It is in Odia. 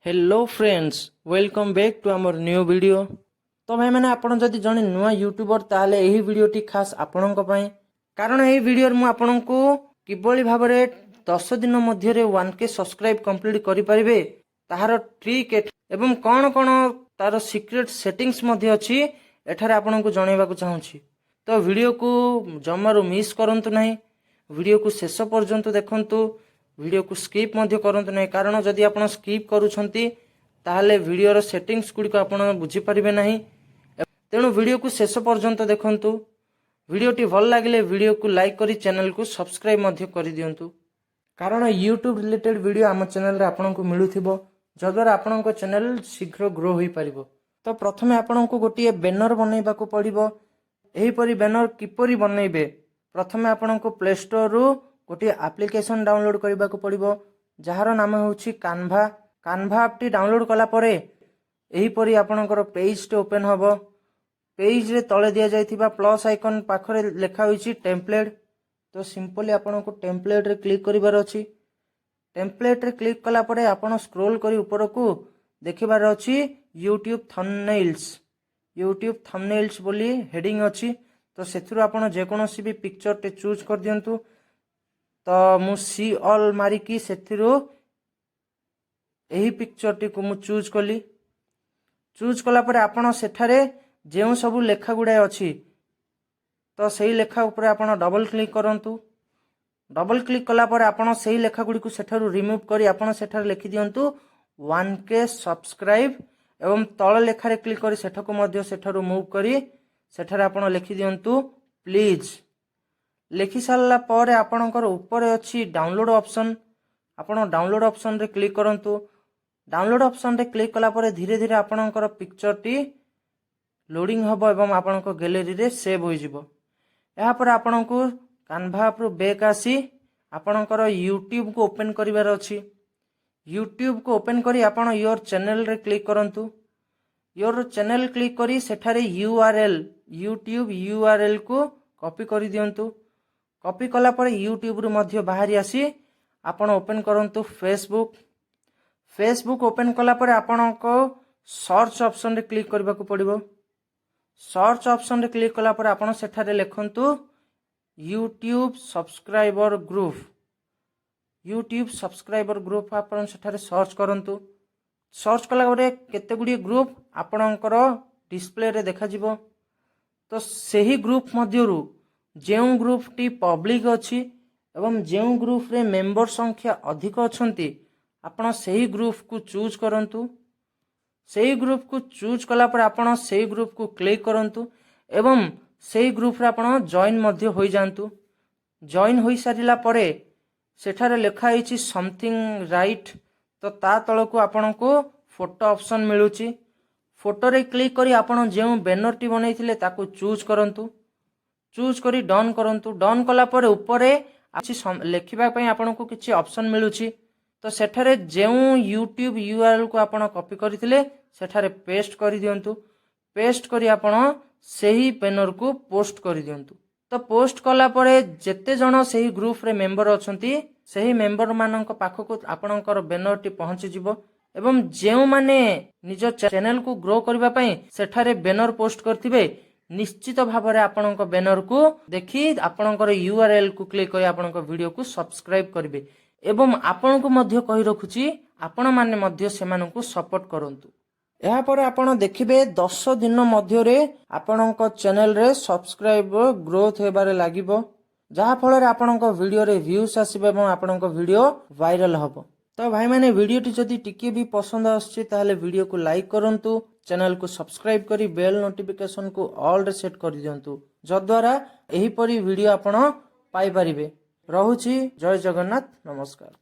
Hello friends, welcome back to our new video. ତ ଭାଇମାନେ, ଆପଣ ଯଦି ଜଣେ ନୂଆ ୟୁଟ୍ୟୁବର, ତାହେଲେ ଏହି ଭିଡ଼ିଓଟି ଖାସ୍ ଆପଣଙ୍କ ପାଇଁ, କାରଣ ଏହି ଭିଡ଼ିଓରେ ମୁଁ ଆପଣଙ୍କୁ କିଭଳି ଭାବରେ 10 ଦିନ ମଧ୍ୟରେ 1K subscribe complete କରିପାରିବେ, ତାହାର ଟ୍ରିକ୍ ଏବଂ କ'ଣ କ'ଣ ତାର ସିକ୍ରେଟ୍ ସେଟିଂସ୍ ମଧ୍ୟ ଅଛି, ଏଠାରେ ଆପଣଙ୍କୁ ଜଣାଇବାକୁ ଚାହୁଁଛି। ତ ଭିଡ଼ିଓକୁ ଜମାରୁ ମିସ୍ କରନ୍ତୁ ନାହିଁ। ଭିଡ଼ିଓକୁ ଶେଷ ପର୍ଯ୍ୟନ୍ତ ଦେଖନ୍ତୁ। ଭିଡ଼ିଓକୁ ସ୍କିପ୍ ମଧ୍ୟ କରନ୍ତୁ ନାହିଁ, କାରଣ ଯଦି ଆପଣ ସ୍କିପ୍ କରୁଛନ୍ତି, ତାହେଲେ ଭିଡ଼ିଓର ସେଟିଂସ୍ ଗୁଡ଼ିକ ଆପଣ ବୁଝିପାରିବେ ନାହିଁ। ତେଣୁ ଭିଡ଼ିଓକୁ ଶେଷ ପର୍ଯ୍ୟନ୍ତ ଦେଖନ୍ତୁ। ଭିଡ଼ିଓଟି ଭଲ ଲାଗିଲେ ଭିଡ଼ିଓକୁ ଲାଇକ୍ କରି ଚ୍ୟାନେଲକୁ ସବସ୍କ୍ରାଇବ୍ ମଧ୍ୟ କରିଦିଅନ୍ତୁ, କାରଣ ୟୁଟ୍ୟୁବ୍ ରିଲେଟେଡ୍ ଭିଡ଼ିଓ ଆମ ଚ୍ୟାନେଲରେ ଆପଣଙ୍କୁ ମିଳୁଥିବ, ଯଦ୍ୱାରା ଆପଣଙ୍କ ଚ୍ୟାନେଲ ଶୀଘ୍ର ଗ୍ରୋ ହୋଇପାରିବ। ତ ପ୍ରଥମେ ଆପଣଙ୍କୁ ଗୋଟିଏ ବ୍ୟାନର ବନେଇବାକୁ ପଡ଼ିବ। ଏହିପରି ବ୍ୟାନର କିପରି ବନେଇବେ? ପ୍ରଥମେ ଆପଣଙ୍କୁ ପ୍ଲେ ଷ୍ଟୋରରୁ ଗୋଟିଏ ଆପ୍ଲିକେସନ୍ ଡାଉନଲୋଡ୍ କରିବାକୁ ପଡ଼ିବ, ଯାହାର ନାମ ହେଉଛି କାନଭା। କାନଭା ଆପ୍ଟି ଡାଉନଲୋଡ୍ କଲା ପରେ ଏହିପରି ଆପଣଙ୍କର ପେଜ୍ଟି ଓପେନ୍ ହେବ। ପେଜ୍ରେ ତଳେ ଦିଆଯାଇଥିବା ପ୍ଲସ୍ ଆଇକନ୍ ପାଖରେ ଲେଖା ହୋଇଛି ଟେମ୍ପଲେଟ୍। ତ ସିମ୍ପଲି ଆପଣଙ୍କୁ ଟେମ୍ପଲେଟ୍ରେ କ୍ଲିକ୍ କରିବାର ଅଛି। ଟେମ୍ପଲେଟ୍ରେ କ୍ଲିକ୍ କଲା ପରେ ଆପଣ ସ୍କ୍ରୋଲ୍ କରି ଉପରକୁ ଦେଖିବାର ଅଛି ୟୁଟ୍ୟୁବ୍ ଥମ୍ବନେଲ୍ସ। ୟୁଟ୍ୟୁବ୍ ଥମ୍ବନେଲ୍ସ ବୋଲି ହେଡ଼ିଂ ଅଛି। ତ ସେଥିରୁ ଆପଣ ଯେକୌଣସି ବି ପିକ୍ଚରଟେ ଚୁଜ୍ କରିଦିଅନ୍ତୁ। ତ ମୁଁ ସି ଅଲ୍ ମାରିକି ସେଥିରୁ ଏହି ପିକ୍ଚରଟିକୁ ମୁଁ ଚୁଜ୍ କଲି। ଚୁଜ୍ କଲା ପରେ ଆପଣ ସେଠାରେ ଯେଉଁ ସବୁ ଲେଖା ଗୁଡ଼ାଏ ଅଛି, ତ ସେଇ ଲେଖା ଉପରେ ଆପଣ ଡବଲ୍ କ୍ଲିକ୍ କରନ୍ତୁ। ଡବଲ୍ କ୍ଲିକ୍ କଲା ପରେ ଆପଣ ସେଇ ଲେଖା ଗୁଡ଼ିକୁ ସେଠାରୁ ରିମୁଭ୍ କରି ଆପଣ ସେଠାରେ ଲେଖିଦିଅନ୍ତୁ 1K subscribe ଏବଂ ତଳ ଲେଖାରେ କ୍ଲିକ୍ କରି ସେଠାକୁ ମଧ୍ୟ ସେଠାରୁ ମୁଭ୍ କରି ସେଠାରେ ଆପଣ ଲେଖିଦିଅନ୍ତୁ ପ୍ଲିଜ୍। ଲେଖି ସାରିଲା ପରେ ଆପଣଙ୍କର ଉପରେ ଅଛି ଡାଉନଲୋଡ୍ ଅପସନ୍। ଆପଣ ଡାଉନଲୋଡ୍ ଅପସନ୍ରେ କ୍ଲିକ୍ କରନ୍ତୁ। ଡାଉନଲୋଡ୍ ଅପସନ୍ରେ କ୍ଲିକ୍ କଲା ପରେ ଧୀରେ ଧୀରେ ଆପଣଙ୍କର ପିକ୍ଚରଟି ଲୋଡ଼ିଂ ହେବ ଏବଂ ଆପଣଙ୍କ ଗ୍ୟାଲେରୀରେ ସେଭ୍ ହୋଇଯିବ। ଏହାପରେ ଆପଣଙ୍କୁ କାନଭା ଆପ୍ରୁ ବେକ୍ ଆସି ଆପଣଙ୍କର ୟୁଟ୍ୟୁବକୁ ଓପେନ୍ କରିବାର ଅଛି। ୟୁଟ୍ୟୁବକୁ ଓପେନ୍ କରି ଆପଣ your ଚ୍ୟାନେଲରେ କ୍ଲିକ୍ କରନ୍ତୁ। Your channel click କରି ସେଠାରେ ୟୁଆର୍ଏଲ୍, ୟୁଟ୍ୟୁବ ୟୁଆର୍ଏଲ୍କୁ କପି କରିଦିଅନ୍ତୁ। କପି କଲା ପରେ ୟୁଟ୍ୟୁବରୁ ମଧ୍ୟ ବାହାରି ଆସି ଆପଣ ଓପେନ୍ କରନ୍ତୁ ଫେସବୁକ୍। ଫେସବୁକ୍ ଓପେନ୍ କଲା ପରେ ଆପଣଙ୍କ ସର୍ଚ୍ଚ ଅପସନ୍ରେ କ୍ଲିକ୍ କରିବାକୁ ପଡ଼ିବ। ସର୍ଚ୍ଚ ଅପସନ୍ରେ କ୍ଲିକ୍ କଲା ପରେ ଆପଣ ସେଠାରେ ଲେଖନ୍ତୁ YouTube subscriber group. YouTube subscriber group ଆପଣ ସେଠାରେ ସର୍ଚ୍ଚ କରନ୍ତୁ। ସର୍ଚ୍ଚ କଲା ପରେ କେତେ ଗୁଡ଼ିଏ ଗ୍ରୁପ୍ ଆପଣଙ୍କର ଡିସପ୍ଲେରେ ଦେଖାଯିବ। ତ ସେହି ଗ୍ରୁପ୍ ମଧ୍ୟରୁ ଯେଉଁ ଗ୍ରୁପ୍ଟି ପବ୍ଲିକ୍ ଅଛି ଏବଂ ଯେଉଁ ଗ୍ରୁପ୍ରେ ମେମ୍ବର ସଂଖ୍ୟା ଅଧିକ ଅଛନ୍ତି, ଆପଣ ସେହି ଗ୍ରୁପ୍କୁ ଚୁଜ୍ କରନ୍ତୁ। ସେଇ ଗ୍ରୁପ୍କୁ ଚୁଜ୍ କଲା ପରେ ଆପଣ ସେଇ ଗ୍ରୁପ୍କୁ କ୍ଲିକ୍ କରନ୍ତୁ ଏବଂ ସେଇ ଗ୍ରୁପ୍ରେ ଆପଣ ଜଏନ୍ ମଧ୍ୟ ହୋଇଯାଆନ୍ତୁ। ଜଏନ୍ ହୋଇସାରିଲା ପରେ ସେଠାରେ ଲେଖା ହେଇଛି ସମଥିଙ୍ଗ ରାଇଟ୍। ତ ତା ତଳକୁ ଆପଣଙ୍କୁ ଫଟୋ ଅପସନ୍ ମିଳୁଛି। ଫଟୋରେ କ୍ଲିକ୍ କରି ଆପଣ ଯେଉଁ ବ୍ୟାନରଟି ବନେଇଥିଲେ, ତାକୁ ଚୁଜ୍ କରନ୍ତୁ। ଚୁଜ୍ କରି ଡନ୍ କରନ୍ତୁ। ଡନ୍ କଲା ପରେ ଉପରେ ଅଛି ଲେଖିବା ପାଇଁ ଆପଣଙ୍କୁ କିଛି ଅପସନ୍ ମିଳୁଛି। ତ ସେଠାରେ ଯେଉଁ ୟୁଟ୍ୟୁବ ୟୁଆର୍ଏଲ୍କୁ ଆପଣ କପି କରିଥିଲେ, ସେଠାରେ ପେଷ୍ଟ କରିଦିଅନ୍ତୁ। ପେଷ୍ଟ କରି ଆପଣ ସେହି ବ୍ୟାନରକୁ ପୋଷ୍ଟ କରିଦିଅନ୍ତୁ। ତ ପୋଷ୍ଟ କଲା ପରେ ଯେତେ ଜଣ ସେହି ଗ୍ରୁପରେ ମେମ୍ବର ଅଛନ୍ତି, ସେହି ମେମ୍ବରମାନଙ୍କ ପାଖକୁ ଆପଣଙ୍କର ବ୍ୟାନରଟି ପହଞ୍ଚିଯିବ ଏବଂ ଯେଉଁମାନେ ନିଜ ଚ୍ୟାନେଲକୁ ଗ୍ରୋ କରିବା ପାଇଁ ସେଠାରେ ବ୍ୟାନର ପୋଷ୍ଟ କରିଥିବେ, ନିଶ୍ଚିତ ଭାବରେ ଆପଣଙ୍କ ବ୍ୟାନରକୁ ଦେଖି ଆପଣଙ୍କର ୟୁଆର୍ଏଲ୍କୁ କ୍ଲିକ୍ କରି ଆପଣଙ୍କ ଭିଡ଼ିଓକୁ ସବସ୍କ୍ରାଇବ୍ କରିବେ। ଏବଂ ଆପଣଙ୍କୁ ମଧ୍ୟ କହି ରଖୁଛି, ଆପଣମାନେ ମଧ୍ୟ ସେମାନଙ୍କୁ ସପୋର୍ଟ କରନ୍ତୁ। ଏହାପରେ ଆପଣ ଦେଖିବେ, 10 ଦିନ ମଧ୍ୟରେ ଆପଣଙ୍କ ଚ୍ୟାନେଲରେ ସବସ୍କ୍ରାଇବ ଗ୍ରୋଥ ହେବାରେ ଲାଗିବ, ଯାହାଫଳରେ ଆପଣଙ୍କ ଭିଡ଼ିଓରେ ଭ୍ୟୁଜ୍ ଆସିବ ଏବଂ ଆପଣଙ୍କ ଭିଡ଼ିଓ ଭାଇରାଲ ହେବ। ତ ଭାଇମାନେ, ଭିଡ଼ିଓଟି ଯଦି ଟିକିଏ ବି ପସନ୍ଦ ଆସୁଛି, ତାହେଲେ ଭିଡ଼ିଓକୁ ଲାଇକ୍ କରନ୍ତୁ। ଚ୍ୟାନେଲକୁ ସବସ୍କ୍ରାଇବ୍ କରି ବେଲ୍ ନୋଟିଫିକେସନକୁ ଅଲ୍ରେ ସେଟ୍ କରିଦିଅନ୍ତୁ, ଯଦ୍ୱାରା ଏହିପରି ଭିଡ଼ିଓ ଆପଣ ପାଇପାରିବେ। ରହୁଛି, ଜୟ ଜଗନ୍ନାଥ, ନମସ୍କାର।